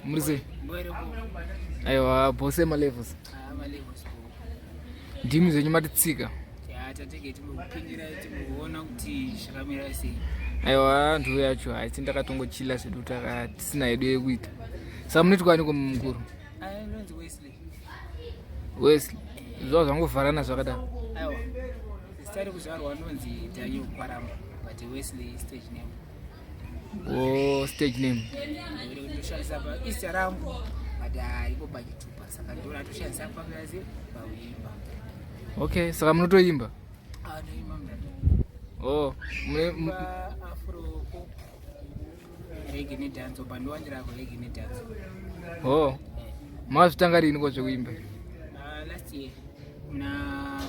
Muri sei? Aiwa, bose malevels. Ndimi zvenyu matitsika. Tatege timbokupindirai timboona kuti zvakamira sei. Aiwa, ndiwo yacho haisi ndakatongochila zvedu taka tisina yedu yekuita. Saka munoitwa aniko mukuru? Anonzi Wesley. Wesley. Zva zvangovharana zvakadaro. Aiwa. Zita rekuzvarwa anonzi Daniel Kwaramba, but Wesley stage name. Oh, stage name. Ndoshandisa pa Easter rangu, but haipo pachitupa, saka ndoratoshandisa pakazi pakuimba. Okay, saka munotoimba? Ah, ndoimba mdada. Oh, mune afro pop, reggae nedanzo, pandowandirako reggae nedanzo. Oh. Makazvitanga rini ko zvekuimba? Last year muna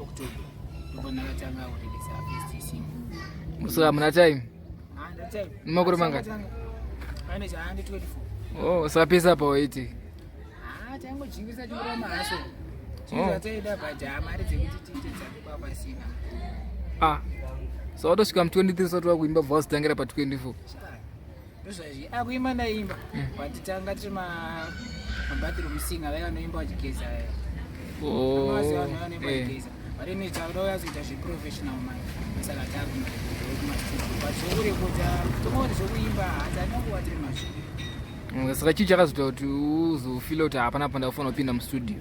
October ndipo ndakatanga kureleasa first single. Saka muna time? Ah, nda time. Makore mangani? Ane chaandi 24. Oh, saka pesa apa waiti? Ah, taingojingisa chingura mahaso. Chizataida but mari dzekuti tiite dzakwa pasina. Ah. So watosvika mu 23 sati wakuimba bva wazotangira pa 24. Ndozvazvi akuimba ndaimba but tanga tiri mabathroom singer vaya vanoimba vachigeza vaya. Oh. Vanhu vanoimba Eh. vachigeza. But ini tauda kuzoita zveprofessional manje saka takumastudio but zvekurekodha tongoti zvekuimba hatanyanguva tiri mazvo. Saka chii chakazoita kuti uzofila kuti hapana pa ndakufanira kupinda mustudio?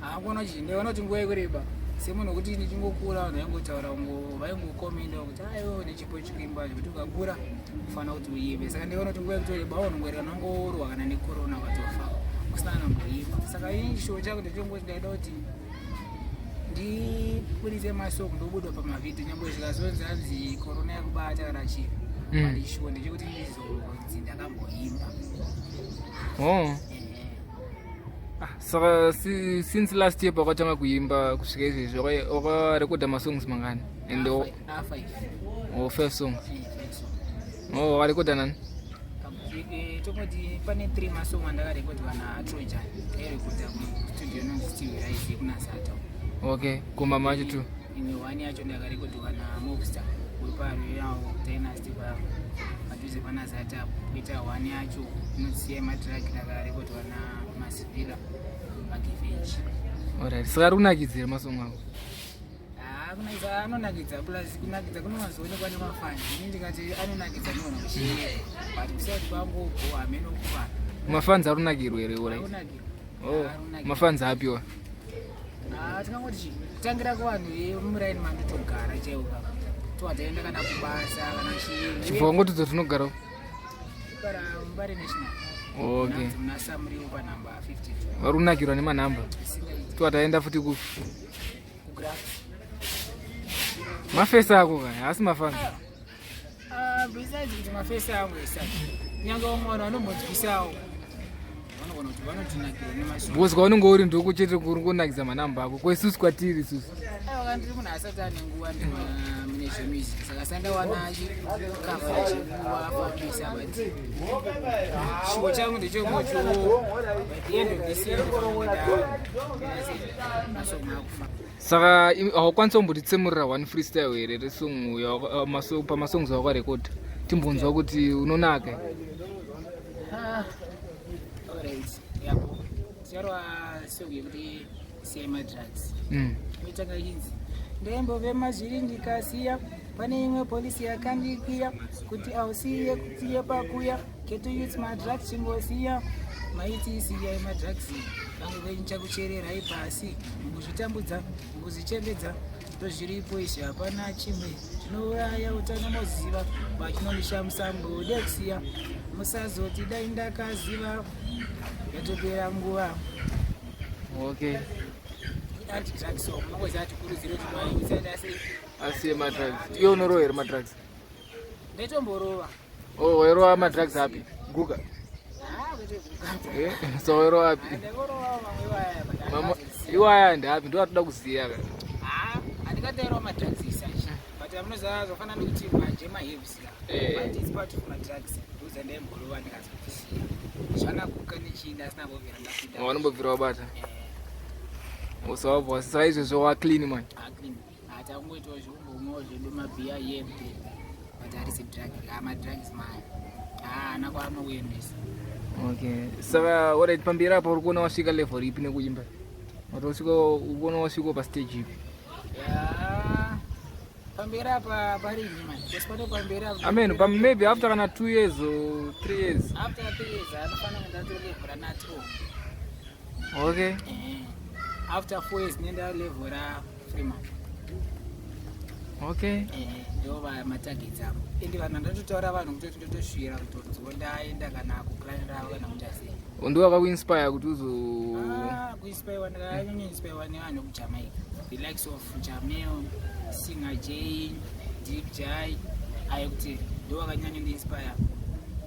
Hakuona kuti ndaiona kuti nguva yekureba semunhu wekuti ndichingokura vanhu vaingotaura vaingokomenda kuti aiwe nechipo chekuimba zvekuti ukakura ufanira kuti uimbe. Saka ndaiona kuti nguva yekutoreba unongorera unongorwa kana nekorona ukatofa usina kana kumboimba. Saka ini chishuwo changu ndechongoti ndaida kuti ndiburitse masong ndobuda pamavhidhiyo nyangwe zvikazonzi hanzi korona yakubata kana chii, but chishuwo ndechekuti ndizonzi ndakamboimba. Oh. Ah, saka since last year pakatanga kuimba kusvika izvezvi wakarekodha masongs mangani? And Ah, five. Oh, five songs. Five songs. Oh, wakarekodha nani? Tongoti pane three masong andakarekodwa naTrojan, airekodha kustudio inonzi Steve Rise yekuNasata. Okay, kumba macho tu. Imwe one yacho ndakarekodwa naMobster wepaRoyal Dynasty padhuze paNazata. Kuita one yacho inosiya madrug ndakarekodwa naMasivira Magivenji. Alright, saka ari kunakidzira masong ako? Kunakidza anonakidza, plus kunakidza kunowanzoonekwa nemafani. Ini ndikati anonakidza ndinoona kuchiye, but kusati kwangu hameno kuvanhu. Mafans ari kunakirwa here? Alright. Akunakirwa. Oh, mafans apiwa? Ah, tingangoti chii, kutangira kuvanhu vemuraini mandotogara chaiwo kapa towataenda kana kubasa kana chii. Chibva wangotudza tinogara. Kugara Mbare National. Okay. Muna Samuriwo panhamba 52. Vari kunakirwa nemanhamba. Isingaiti. Twataenda futi ku Kugraft. Mafesi ako kaya haasi mafans? Ah, besides kuti mafesi angu esati nyange vamwe vanhu vanombonzwisawo vanogona kuti vanotinakirwa nemasong. Because kwaunenge uri ndokuchete kuri kunakidza manhamba ako kwesusu kwatiri isusu. Aiwa, kana ndiri munhu asati ane nguva mune zvemusic, saka sandawana chikavha chekuvafambisa, but chishuwo changu ndechekungoti by the end of this year ndinofanira masong akufa. Saka haukwanisi kumbotitsemurira one freestyle here resong pamasongs awakarekodha timbonzwa kuti unonaka? Ah, alright, yapo ticharwa song yekuti "Siyai Madrugs". Inoitanga ichinzi, "Ndaimbove mazviri ndikasiya, pane imwe polisi yakandikwiya kuti ausiye kutsiye pakuya ghetto youth madrugs chingosiya maiti siyai madrugs vangu venyu chakuchererai pasi mukuzvitambudza mukuzvichembedza ndozviripo izvi hapana chimwe zvinouraya utano moziva vachinondishamisa mbode kusiya musazoti dai ndakaziva yatopera nguva." Okay. Anti-drug song, unongoziva tikurudziro kuti maiusaita sei. Asiye madrugs. Iwe unorova here madrugs? Ndaitomborova. Oh, wairova madrugs api? Guka? Ah, kwete guka. Eh, so wairova api? Ndaingorova mamwe iwaya, but Iwaya ndeapi? Ndo atoda kuziya ka. Ah, handikatairawo madrugs isachi, but amunoziva zvafanana nekuti manje maherbs ka. But it's part of madrugs, ndoza ndaimborova ndikazotisiya zvanaguka nechinda asina mbobvira ndapinda. Wanombobvira wabata usawabva saka izvezvo waclean man? Clean, takungoitawo zvekumbomwawo zvedu mabhiya yembe, but harisi drug. Madrugs maya haana kwaanokuendesa. Okay, saka alright, pamberi apa uri kuona wasvika level ipi nekuimba? Watosvika, uri kuona wasvika pastage ipi? Ya, pamberi apa parini mani, because pano pamberi apa Amen, pa maybe after kana 2 years or 3 years. After 3 years anofanira kunge atori level ra2. After 4 years nenda level raFreeman. Ndo matargets avo, ende vanhu vandatotaura, vanhu kutoti ndotosvira kutonzwa ndaenda kana kuclan ravo kana kuti asei. Ndo wakakuinspire kuti uzo Ah, kuinspirewa, ndakanyanya nevanhu vekuJamaica, the likes of Jamel, Singer J, Deep J, ayo kuti ndo vakanyanya ndiinspire.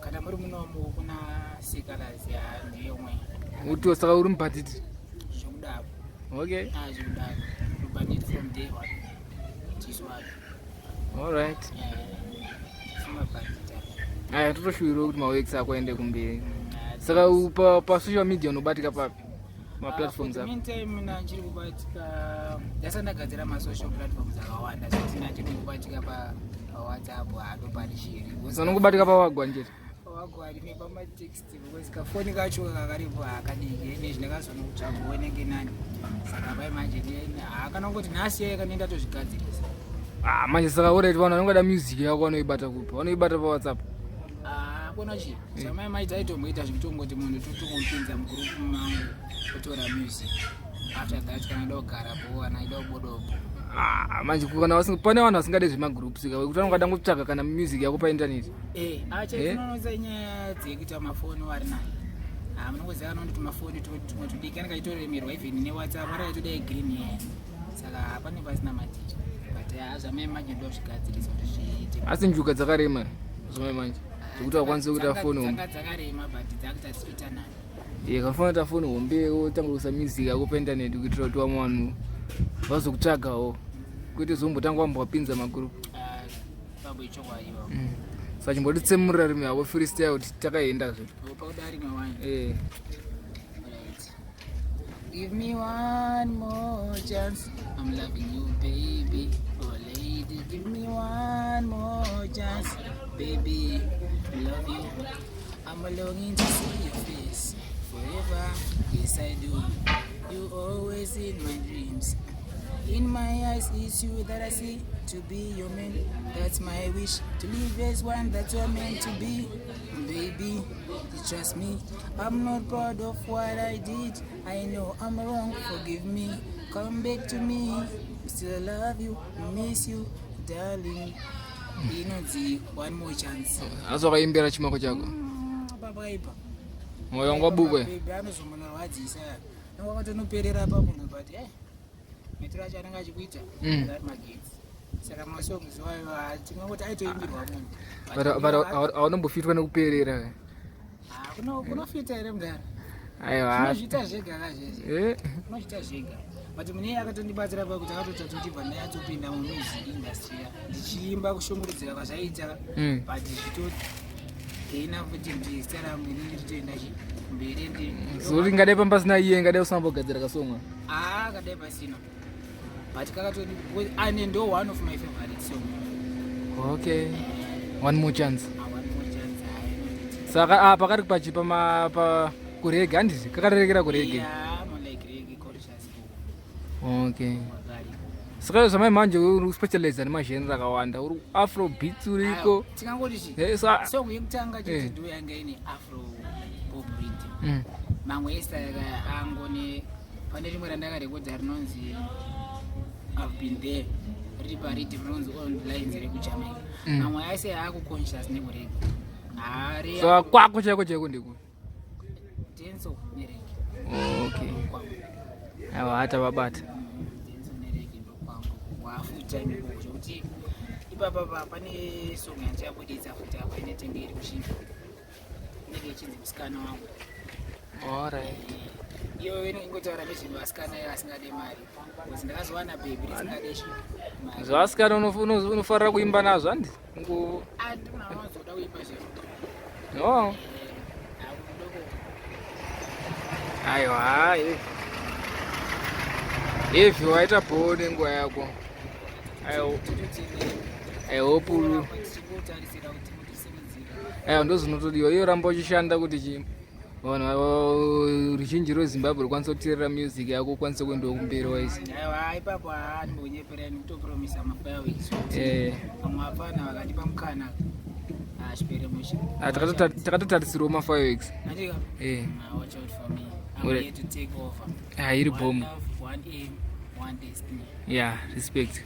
Kana muri munomu kuna Sikalas, ndiyomwe. Uti saka uri mubhanditi? Zvekudaro. Ah, zvekudaro, rubanditi from day one, tiswaro. Simabhanditi. Aya, totoshuwirawo kuti maworks ako aende kumberi. Saka pasocial media unobatika papi, maplatforms ako? Meantime ndachiri kubatika, ndasati ndagadzira masocial platforms akawanda, zvekuti ndachiri kubatika paWhatsApp hado pari chiri. Saka unongobatika pawagwan chete? Wagwani nepamatext, because kafoni kacho kakaripo hakadiki, ene zvindakazoona kutsvaga wenenge nani, saka pai manje hakana kungoti nhasi yai kanenda tozvigadzirisa. Ah, manje saka alright, vanhu vanongada music yako vanoibata kupi? Vanoibata paWhatsApp? Kona chi zvamai maita aitomboita zvekutongoti munhu totongopinza mugroup mangu, otora music. After that kana ida kugarapo, kana ida kubudopo. Ah, manje kana pane vanhu vasingade zvemagroups ka, kuti vanongada ngotsvaga kana music yako painternet. Achainonoza nyaya dzekuita mafoni wari nani. Ah, munongoziva kana kuti tumafoni tumwe tudiki anenge achitoremerwa even neWhatsApp, ari achitoda green here, saka pane pasina maticha, but zvamai manje ndo zvigadzirisa kuti zviite. Asi njuga dzakarema zvamai manje zvekuti vakwanise kuita foni hombe. Dzanga dzakarema, but dzakuita dzichiita nani. Ye, kafana ta foni hombe, wotanga kuisa music yako painternet kuitira kuti vamwe vanhu vazokutsvagawo, kwete zombotanga wambowapinza magroup. Babo, ichokwadi. Saka chimbotitsemurira rimwe yako freestyle kuti takaenda zve. Pakuda rimwe wani? Eh. Right. Give me one more chance. I'm loving you, baby. Oh, lady, give me one more chance. Baby, I love you. I'm longing to see your face forever. Yes, I do. You always in my dreams. In my eyes, it's you that I see. To be your man, that's my wish. To live as one, that's what meant to be. Baby, you trust me. I'm not proud of what I did. I know I'm wrong, forgive me. Come back to me. Still love you, miss you, darling. Inonzi "One More Chance". Asi wakaimbera chimako chako? Papa ipa. Mwoyo wangu wabukwe. Baby anozomunorwadzisa, wakatonoperera pamunhu, but maitiro acho anenge achikuita ari magetsi, saka masongs wayo tingangoti aitoimbirwa munhu. But haunombofitwa nekuperera? Ah, kunofita here mudhara? Aiwa. Unozviita zvega kazvezve. Unozviita zvega, but mune akatondibatsira pakuti akatotatu tibva ndanyatopinda mumusic industry, ndichiimba kushungurudzika kwazvaiita, but zvitogaina futi kuti zita rangu inini ritoenda mberi ndi Zoti ngadai pamba pasina iye, ngadai usina kumbogadzira kasonga? Ah, kadai pasina, but kakatoni ane ndo one of my favorite song. Okay, "One More Chance". Ah, "One More Chance", ah, inonditi. Saka pakati pachi pama pa kureggae, handiti kakarerekera kureggae? Yeah, more like reggae conscious. Okay, saka zvamai manje uri kuspecializa nemagenre akawanda, uri afro beats uriko. Tingangoti chi song yekutanga chete ndo yanga ine afro pop rhythm. Mamwe ese angone, pane rimwe randakarekodha rinonzi "I've Been There", riri pariddim rinonzi "On Lines" rekuJamaica. Mamwe ese aakuconscious nekureggae haari. Saka kwako chaiko chaiko ndekupi? Dancehall nereggae. Okay. Kwangu. Aiwa, hata vabata. Dancehall nereggae ndokwangu wafull time ikoko, zvekuti ipapa pane song yandichabuditsa futi apa inetenge iri kuchimba, inenge ichinzi "Musikana Wangu". Alright. Iyo ingotaura nezvevasikana iyo asingade mari, because ndakazowana bhebhi risingade mari. Zvavasikana unofarira kuimba nazvo, handi? Andina, unozoda kuimba zvero. No. Akudoko. Aiwa, heavy, waita bho nenguva yako. I hope Tichingotarisira kuti mutisimudzire. Aiwa, ndo zvinotodiwa iyo, ramba uchishanda kuti chi Vanhu ruzhinji rweZimbabwe rukwanisa kuteerera music yako, ukwanise kuendawo kumberi waisi. Aiwa, ipapo handimbokunyeperani, ndikutopromisa mafireworks. Vamwe vapfana vakandipa mukana, achipere mushe. Ah, takatotarisirawo mafireworks. Andika. Watch out for me. I'm Alright. here to take over. Ah, iri One bomu. love, one aim, one destiny. Yeah, respect.